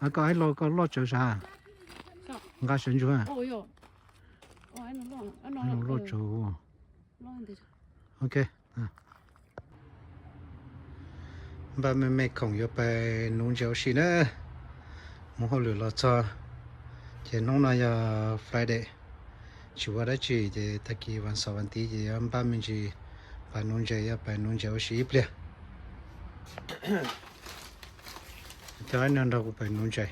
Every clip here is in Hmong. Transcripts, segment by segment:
Koj hais los koj loj tsawv sav, nqa sawv ntsuag. Loj tsawv. Ok. Npaj me me khoom yuav pais nuv ntses ua si na. Mus hauj lwm los txog, ces hnub no yog Friday, tsis ua dab tsi ces tag kis vas xaum vas tiv ces yuav npaj me ntsis pais nuv ntses, yuav pais nuv ntses ua si ib pliag. Coj no nrog kuv pais nuv ntses.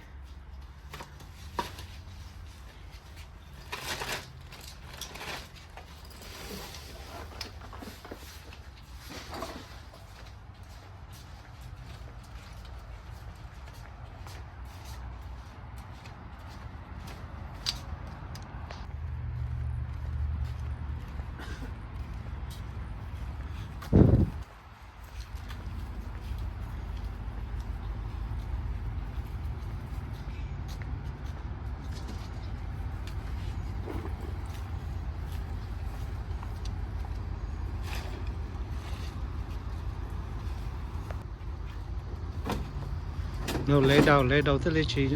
Nau le dau le dau thiaj li tsis.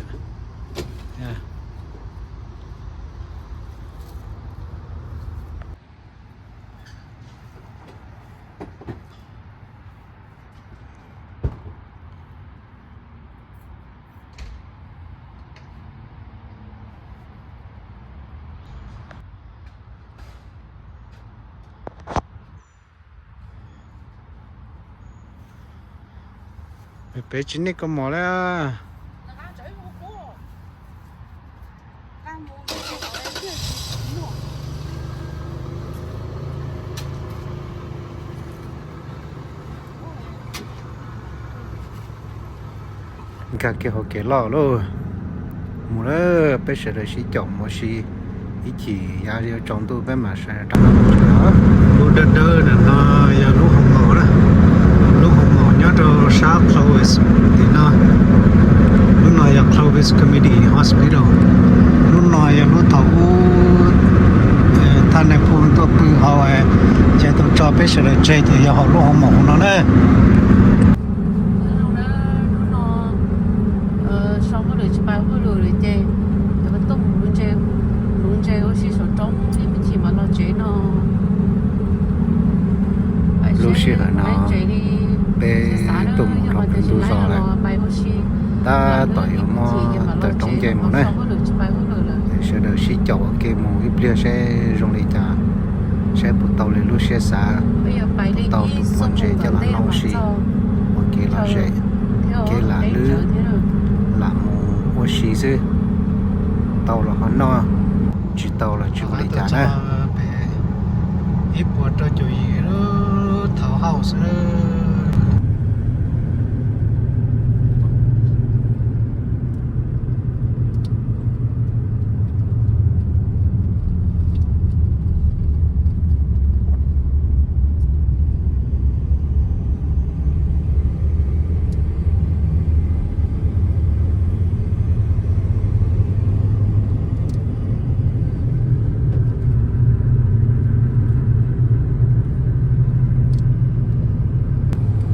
Pem tsis nej kaus mom li. Nkag kiag hauv kev loj lauj. Mus lawm, peb sawv daws sib caum mus ua si, ib chim yav yuav tsaus ntuj peb mam sawv daws rov qab. Lub dawb dawb ntawm no yog lub hoos maum na, lub hoos maum nyob rau sab Clovis tim no. Lub no yog Clovis Community Hospital. Lub no yog lub thaum ub thaj nais phoo tuaj pw hauv, ces tau tso peb sawv daws tseg ces yog hauv lub hoos maum no na. Hnub no sau hauj lwm tsis pais hauj lwm lawm ces tuaj mus nuv ntses, nuv ntses ua si saum roob ib me chim mam los tsev no. Lub sij hawm no peb tuaj mus rau plawv ntug zos lawm, tab tom yuav muab taws roob nce mus na. Sawv daws sib caum ua ke mus ib pliag seb zoo li cas, saib puas tau li lub siab xav, puas tau tus pua ntses coj los noj ua si, ua kev lom zem, kev lam lwb, lam mus ua si xwb. Tau los ho noj, tsis tau los tsis ua li cas na. Ib puas rau caum yim lub thaum hauj xwb.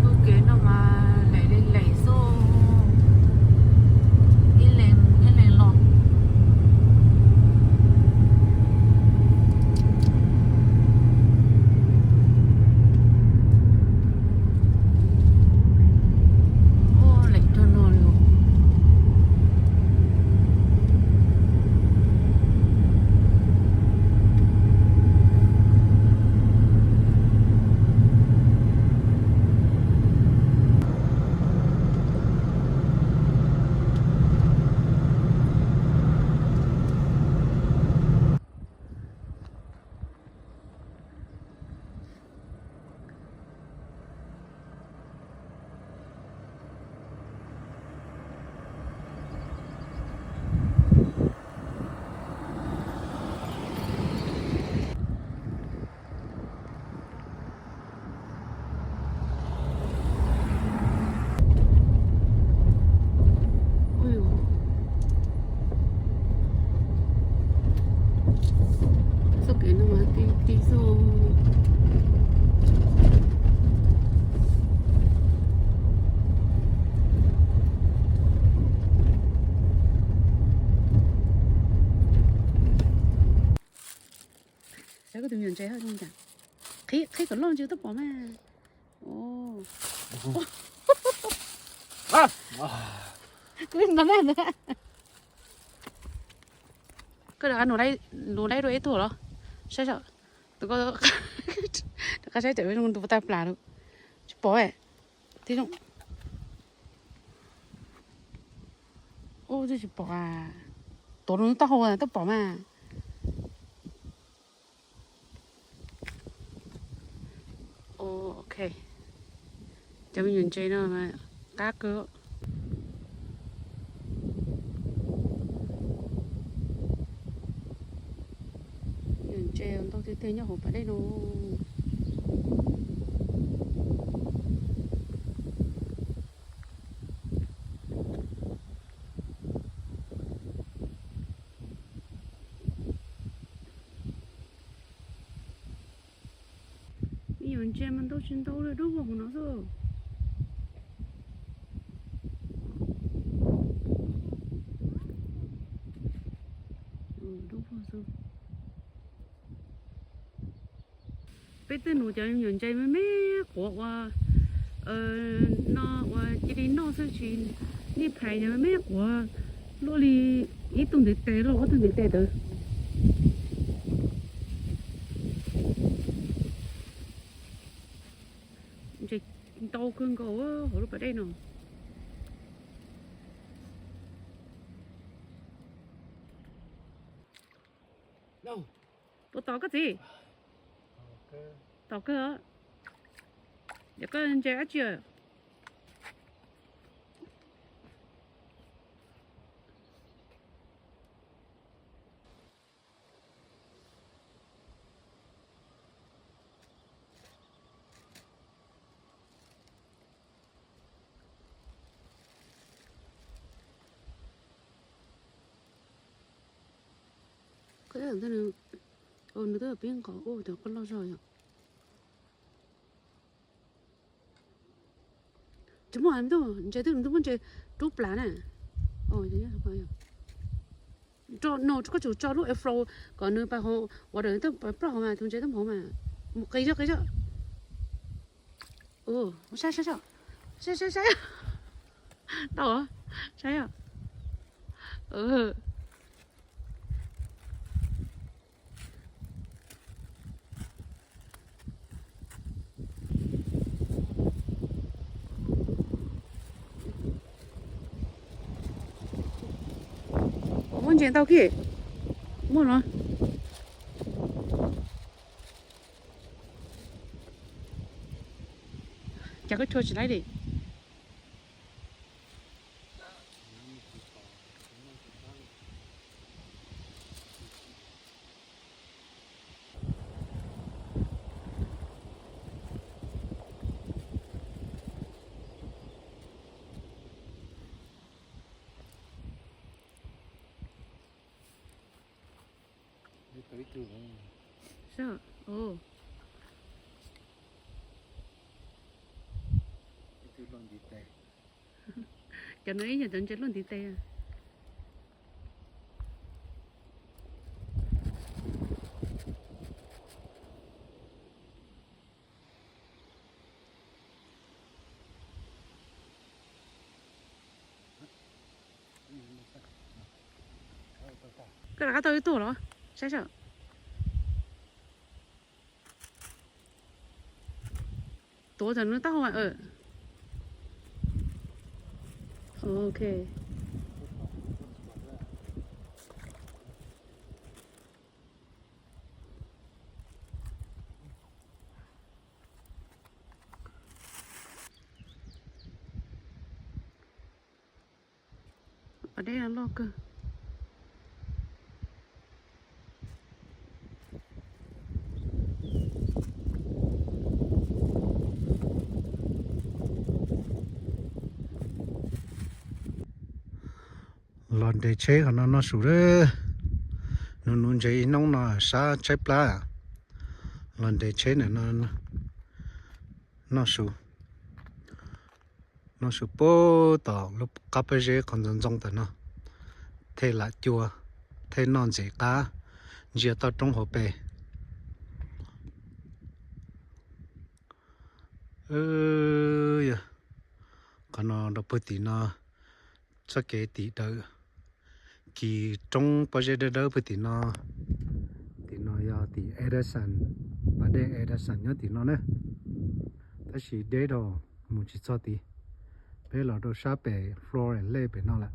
Tus kev no mas lem li lem xwb, ib leeg ib leeg los. Ua lem rau no li. Txoj kev no mas ti ti xwb. Ntses, qhib kom loj ntsis twb pom mas. Koj ntawd na, koj rov qab nug laib dua ib tug los? Saib saib, tus ko rov qab saib cov zoo tus tag plas lawm. Tsis pom tib zoo. Ub, twb tsis pom a. Tuav rau nws taub hau twb pom mas. Ok, cov me nyuam ntses no qab kawg. Nyuam ntses ntau tiag tiag nyob hauv pas dej no. Me nyuam ntses mas ntau tsis ntau li, dub vog hauv no xwb. Dub vog xwb. Peb twb nug cov me nyuam ntses me me quav uas no uas cia li noj xwb tsis, nej phais cov me me quav luaj li ib tug ntiv tes los ob tug ntiv tes ntawd. Ntses ntau kawg nkaus hauv lub pas dej no. Puas tom koj txiv? Tom kawg. Yog koj ntses dab tsi? Nws twb pib nqos ua cov koj loj zog yom. Tsis muaj ntses, twb muaj ntses rub plas na. No koj tsum tso lub airflow kom nws pas hauv water twb ploj hauv mas tus ntses twb mus hauv mas. Mus qis zog qis zog. Saib saib saib, tau saib yom. Muaj ntses ntau kiag. Muaj los. Cas koj tshua tsis laib li. Cov no ib yam cov ntses luaj ntiv tes. Koj rov qab tau ib tug los? Saib saib. Tuav tau nws taub hau. Ok. Pas dej loj kawg. Los nres tsheb qhov no noj su lawm. Nuv nuv ntses ib hnub no sab tshaib plab. Los nres tsheb ntawm no noj su. Noj su puag tom lub qab pob zeb qhov ntxoov ntxoo tam no. Thej lam cua, thej noj ntxim qab, ntsia toj roob hauv pes. Yog qhov no rau puag tim no, txoj kev tim dawm kis roob pob zeb dawb dawb puag tim no. Tim no yog tim Edison, pas dej Edison nyob tim no na. Tab sis deb dhau mus tsis txog tid. Peb los rau sab pem Florence Lake pem no lawm.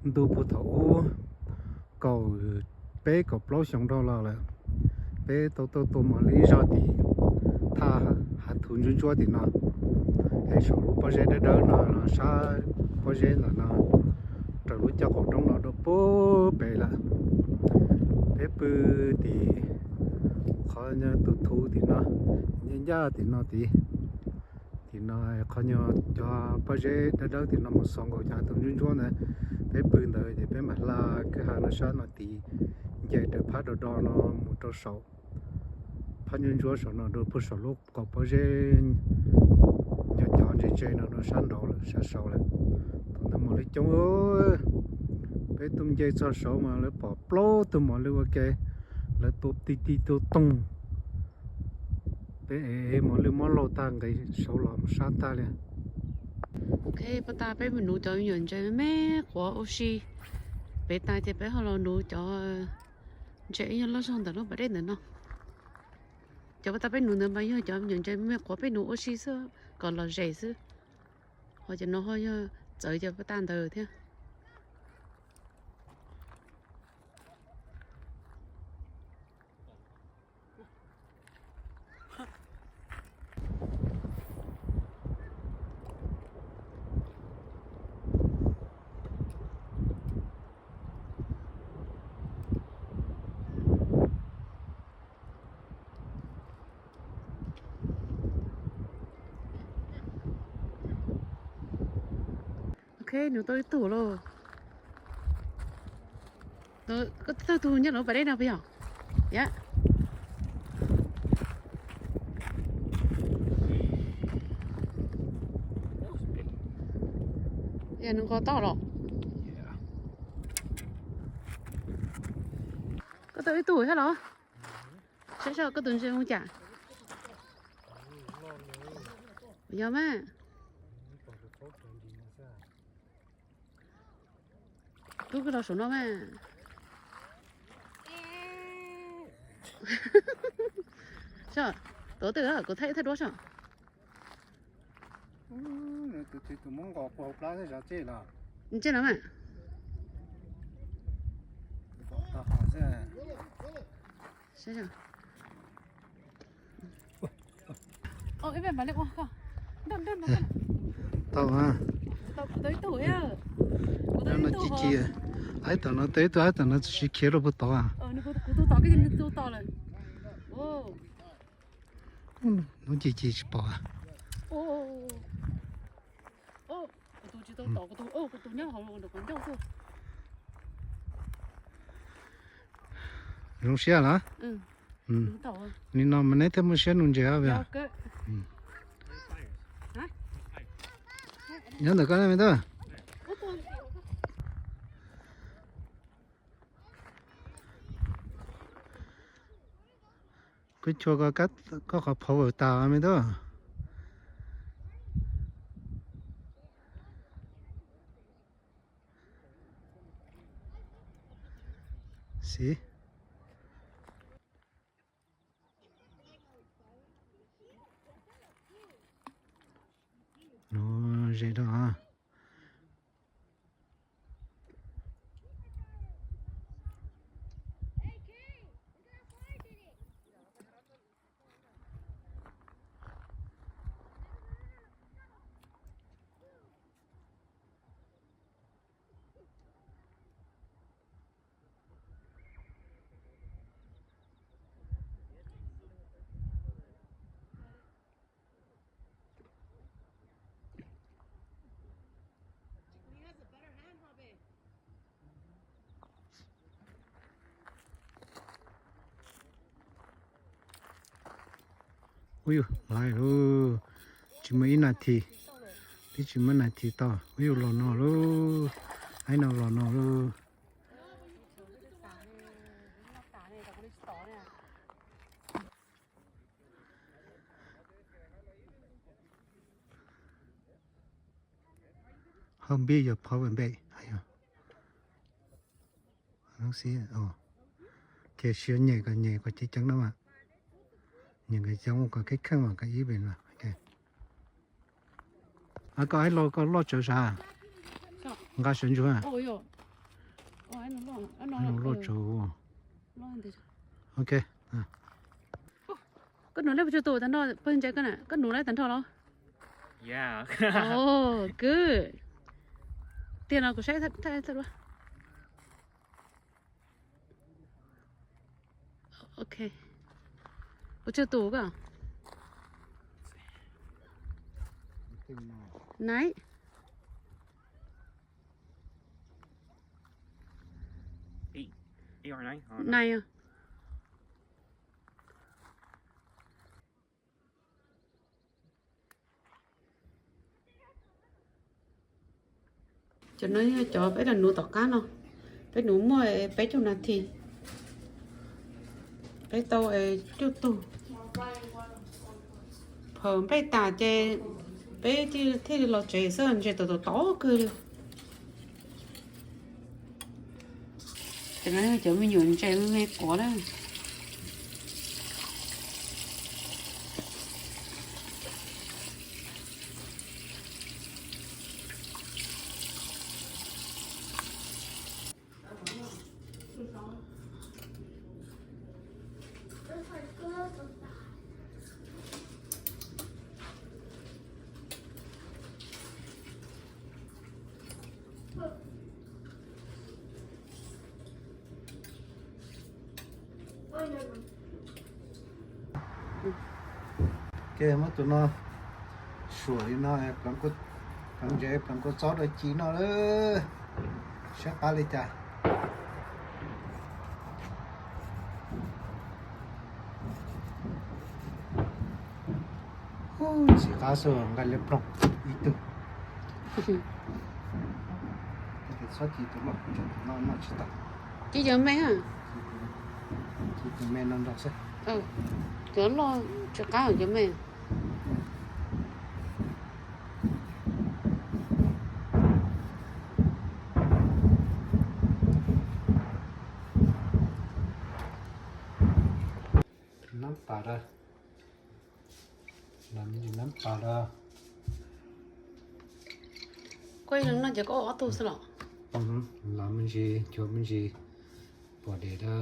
Ntu puag thaum ub kaum peb kaum plaub xyoo dhau los lawm, peb tau tuaj tua mos li ib zaug tim thaj hav thuv ntsuab ntsuab tim no, es saum lub pob zeb dawb dawb no, sab pob zeb ntawm no, raws lub caj qaum roob no rau puag pem lawm. Peb pw tim qhov tus thuv tim no, ncaj ncaj tim no tid. Tim no qhov nyuag cov pob zeb dawb dawb tim no mus xaus nkaus cov hav thuv ntsuab ntsuab ntawd. Peb pw ntawd ces peb mam hla kwj ha no sab no tid, nce raws phab do do no mus rau saum phab ntsuab ntsuab saum no rau puag saum lub qaum pob zeb, cov cov ntse ntse no rau sab nraud lawm, sab saud lawm. Thaum ntawd mos lwj coob, peb tuaj nce txog saud mas lawv pom plaub tug mos lwj ua ke, lawv tua ti ti tua toog. Peb ev mos lwj muab lauj tag nqis saud los mus sab tag li. Ok, pab tas peb mus nuv cov me nyuam ntses me me quav ua si. Peb tas ces peb ho los nuv cov ntses ib nyuag loj zog ntawm lub pas dej ntawm no. Cov pab tas peb nuv ntawd mas yog cov me nyuam ntses me me quav peb nuv ua si xwb kom lom zem xwb. Ho cov no ho yog txawv cov pab tas ntawd thiab. Ok, nuv tau ib tug lauj. Koj tau tus nyob lawv pas dej no puas yog? Yam, yog nws nqos tau los? Koj tau ib tug thiab los? Saib saib koj tus ntses zoo cas. Yog mas. Tub koj los saum no mas. Saib, tuav twj kuv thaij ib thaij duab saib. Tus twg tus muab nqos puag hauv plab thiab zov ceg los? Ntsej no mas. Tau, tau ib tug, aib tom no tau ib tug, aib tom no tsis khiav rau puag tod. Hnub ci ci tsis pom. Zoo siab los? Nim no mas neb thiaj muaj siab nug ntses os. Nyob ntawm koj ne me tub. Kuv chua koj qhov power tas me tub. Xib. Nuv ze rau. Ub yus, laiv lug, tsis muaj ib nas this, twb tsis muaj nas this tau. Ub yus, los no lug, aib no los no lug. Hauv npib yog power bank. Ces siv nyem kom nyem kom ceev ceev na mas. Nyem kom ceev kom kheej kheej mas kom ib pem no. Koj aib loj koj loj tsawv sav? Nqa sawv ntsuag. Loj tsawv. Ok. Koj nuv lawm pes tsawg tus tag nrho pawg ntses koj na? Koj nuv lawm tag nrho los? Good. Tiag no kuv saib thaij thaij duab. Ok. Pes tsawg tus koj? Nice. Nice. Cov no yog cov peb los nuv tom qab no. Peb nuv muaj peb caug nas this. Peb tau cuaj tug. Phaws nplej tas ces peb thiaj li los tsev xwb, ntses tom tom tod kawg li. Cov no yog cov me nyuam ntses me me quav na. Ces muab tus no suam li no, pleev ntses pleev kua txob rau ci noj lawm. Saib qab li cas. Tsis qab xwb, nqaij liab ploog ib tug. Txhob ci tus loj, noj tsis tau. Ci cov me, ci tus me no nrog xwb. Cov loj tsis qab cov me. Nab pas da, nab pas da. Koj ib leeg noj ces koj ua ob tug xwb los? Los me ntsis, cuag me ntsis, pom dej da.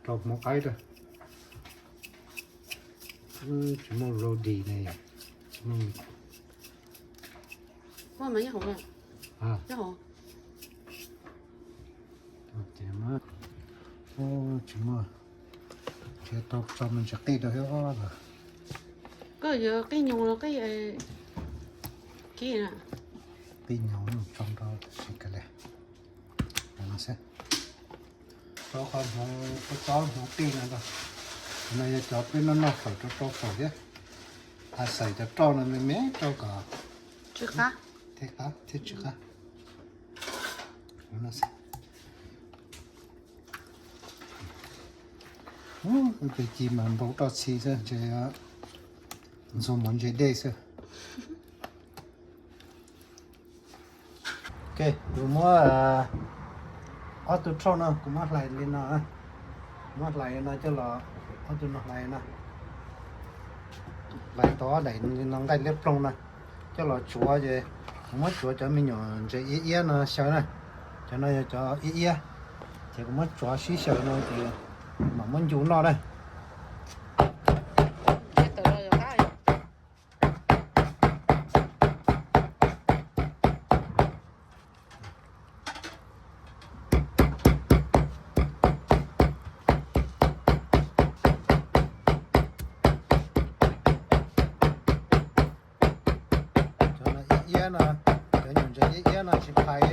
Rau hmoov qaib da. Tsis muaj rau dis ne. Tsis muaj, tsis tau tso me ntsis qij rau thiab los. Koj yuav qij nyoos los qij, qij nyoos tso rau tab sis kav liam. Rau qhov hmoov kua txob hmoov qij no, no yog cov peb noj noj fawm rau rau fawm thiab. Xaws cov roj no me me rau kom thiaj qab thiab tsw qab. Ub, peb ci mas npau roj txhi xwb, ntxuag mov ntse dej xwb. Ok, kuv muab ob tug rhauj no kuv muab hlais li no, muab hlais li no coj los, ob tug no hlais no, hlais tau ob daim li no nqaij liab ploog no coj los tsuav ces kuv muab tsuav cov me nyuam ntses iab iab no xyaw na. Cov no yog cov iab iab, ces kuv muab tsuav sib xyaw no ces mam muab ncu noj na. Cov no iab iab no, cov nyuam ntses iab iab no tsis phais.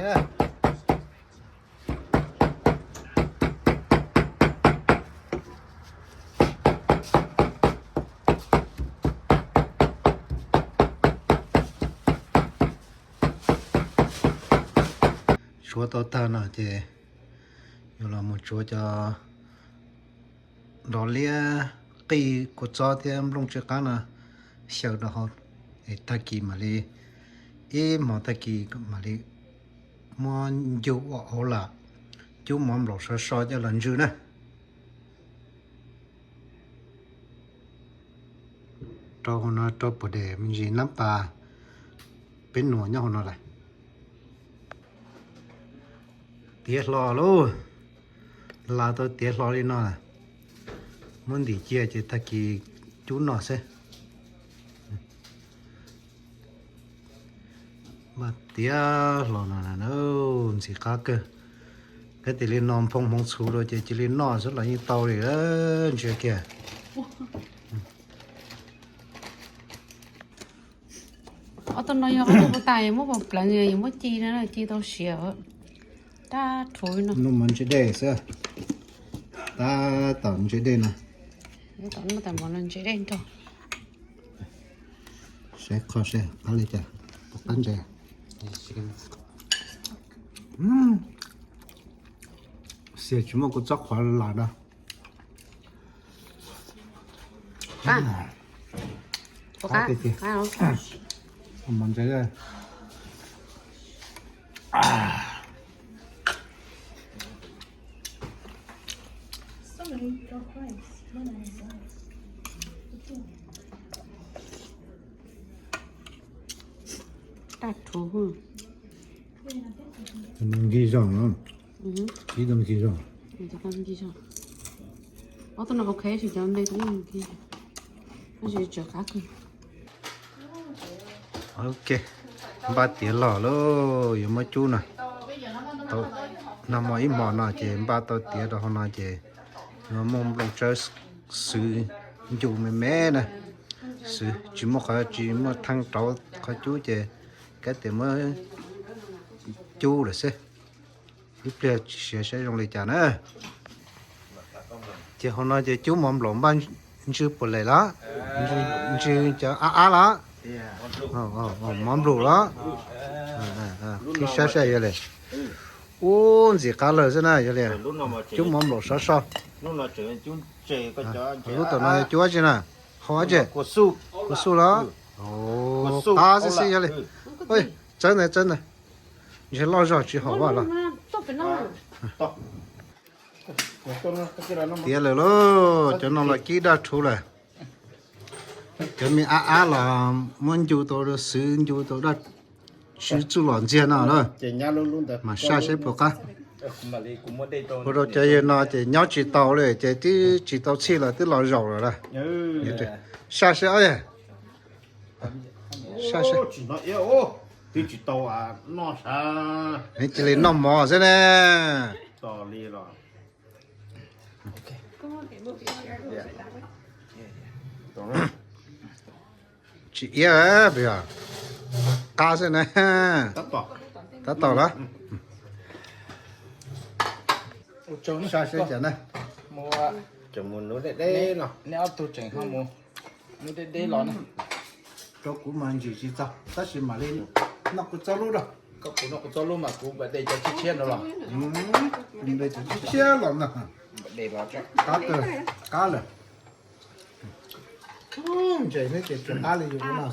Tsuav tau tag no ces yuav los mus tsuav cov nrov liab qij kua txob thiab nplooj tsw qab no xyaw rau hauv, es tag kis mam li, ib hmos tag kis mam li muab ncu ua auv lam cub mov nplaum sov so coj los ntsw na. Rau hauv no rau puas dej me ntsis nab pas, peb nuam nyob hauv no lawm. Tiav hlo lauj, la tau tiav hlo li no, muab ntim cia ces tag kis cub noj xwb. Mas tiav hlo no ntxim qab kawg. Kab tias li no nphoo hmoov txhuv rau ces cia li noj xwb los yeej tau li, ntsia kiag. Ob tug no yog ob tug puv tas, yus muab pov pleev, yus muab ci no, ci tau siav. Tab rhuv no. Noj mov ntse dej xwb. Tab tom ntse dej no. Tab tom noj tas mov no ntse dej nrog. Saib qhov saib qab li cas, qab ntse. Xiam tsis muaj kua txob qhuav lam no. Qab, qab, qab. Mov ntse. Tag rhuv. Nkig zog no. Ib tug nkig zog. Ob tug no ok, tsis cov me tub nkig. Tab sis tsw qab kawg. Ok, npaj tiav los lauj, yuav muab cub no. Tau nag hmo ib hmos no ces npaj tau tiav rau hauv no ces yuav muaj nplooj tsawb xwb, ncu me me na. Xwb tsis muaj qhov, tsis muaj theej rauv qhov cub ces kab tias muab cub lawm xwb. Ib pliag siav saib zoo li cas na. Ces hauv no ces cub mov nplaum npaj Ntsw puas les los? Ntsw cov ab ab los? Mov nplum los? Qhib sab sab yog li. Ub, ntxim qab lawm xwb na yog li. Cub mov nplum sov so. Lub tom no yog cub dab tsi na? Hau dab tsi? Kua xu los? Qab xwb xwb yog li. Txawb ntawd, txawb ntawd. Ntshe loj zog tsis haum vaj los. Tiav lawm lauj, cov no los kib daj rhuv lawm. Cov me ab ab los muab ncu tau xwv, ncu tau daj, tsis txuj lom ntxiag no na. Mas saj seb puas qab. Ua rau cov yawg no ces nyob tsis tau li ces twb tsis tau txhij los twb los zaum lawm lauj. Saj seb ob yawg. Saj seb. Cia li noj mov xwb ne. Tsis iab, qab xwb na. Tab tom los. Saj seb cas na. Neb ob tug tseem ho mus nub deb deb los na. Rau kuv mas ntsim tsis txog tab sis mam li noj kuv txob lub rau. Koj puas noj kuv txob lub mas kuv npam de cov tshiab tshiab no los? Npam de cov tshiab tshiab los ntag. Qab lawm. Ntses thiab ces tsuas qab li yus no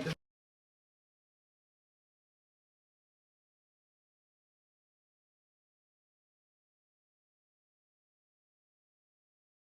xwb.